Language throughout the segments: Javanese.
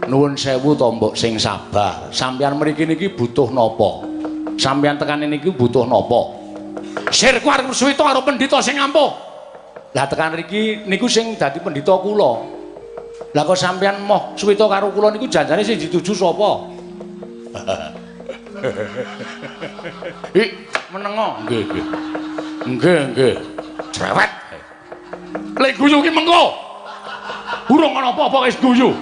Nuwun sewu to mbok sing sabar. Sampeyan mriki niki butuh napa? Sampeyan tekane niki butuh napa? Sirku arep suwita karo pendhita sing ampuh. Lah tekan riki niku sing dadi pendhita kula. Lah kok sampeyan moh suwita karo kula niku janjane sing dituju sapa? Ih, menengo. Nggih, nggih. Nggih, nggih. Cerewet. Lek guyu ki mengko. Urung ana apa-apa wis guyu.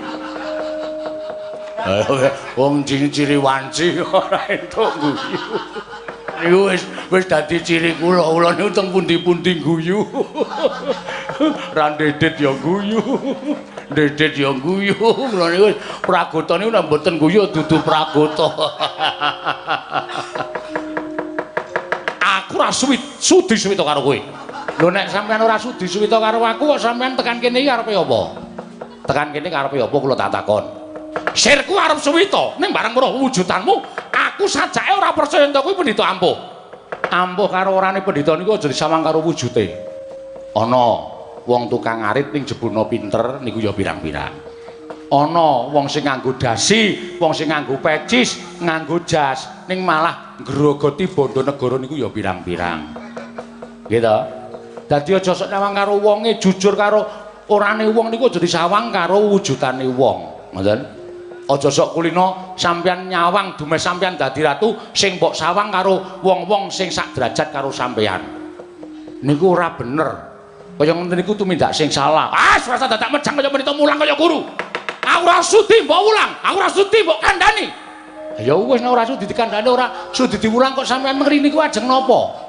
Wong ciri-ciri wanci ora entuk guyu. Niku wis dadi ciri kula. Kula niku teng pundi-pundi guyu. Ra ndedet ya guyu. Ndedet ya guyu. Kula niku pragota niku nek mboten guyu dudu pragota. Aku ora sudi suwita karo kowe. Lho nek sampean ora sudi suwita karo aku kok sampean tekan kene iki arepe apa? Tekan kene karepe apa kula tak takon. Sirku arep suwita ning bareng weruh wujudanmu aku sajake ora percaya ento kuwi pendhita ampuh. Ampuh karo orane pendhita niku aja disawang karo wujute. Ana wong tukang arit ning jebulna pinter niku ya pirang-pirang. Ana wong sing nganggo dasi, wong sing nganggo pecis, nganggo jas ning malah ngrogoti bondo negara niku ya pirang-pirang. Nggih to? Dadi aja sok nyawang karo wonge, jujur karo orane wong niku aja disawang karo wujudane wong. Ngoten? Aja sok kulino sampeyan nyawang dumeh sampeyan dadi ratu sing mbok sawang karo wong-wong sing sak derajat karo sampeyan. Niku ora bener. Kaya ngoten niku tumindak sing salah. Ah, rasa dadak mejang kaya menita mulang kaya guru. Aku ora sudi mbok ulang, aku ora sudi mbok kandhani. Ya wis nek ora sudi dikandhani ora sudi diwulang kok sampeyan mrene niku ajeng napa?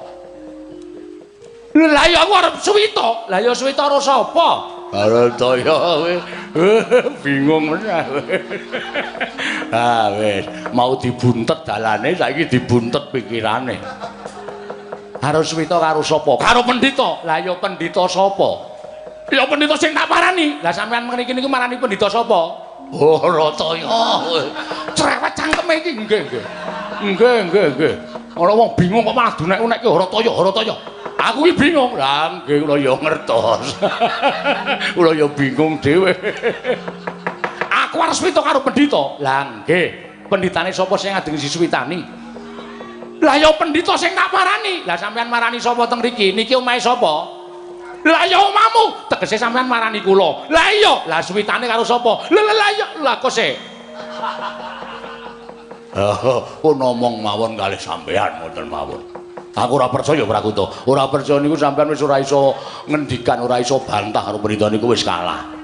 Lha ya aku arep suwita. Lah ya suwita karo sapa? Barataya kowe bingung meneh. Ah wis, mau dibuntet dalane saiki dibuntet pikirane. Harus suwita karo sapa? Karo pendhita. Lah ya pendhita sapa? Ya pendhita sing tak parani. Lah sampean mriki niku marani pendhita sapa? Oh, Rataya. Cerewet cangkeme iki. Nggih, nggih. Nggih, nggih, nggih. Ora wong bingung kok malah dunek-unekke Rataya, Rataya. Aku iki bingung. Lah nggih kula ya ngertos. Kula ya bingung dhewe. Aku arep suwita karo pendhita. Lah nggih, pendhitane sapa sing ngajeng disuwitani? Lah ya pendhita sing tak parani. Lah sampean marani sapa teng mriki? Niki omahe sapa? Lah ya omahmu. Tegese sampean marani kula. Lah iya, lah suwitane karo sapa? Lah lah iya, lah kok se. Oh, pun ngomong mawon kalih sampean ngoten mawon. Aku ora percaya Prakuta. Ora percaya niku sampean wis ora iso ngendikan, ora iso bantah karo pendhita niku wis kalah.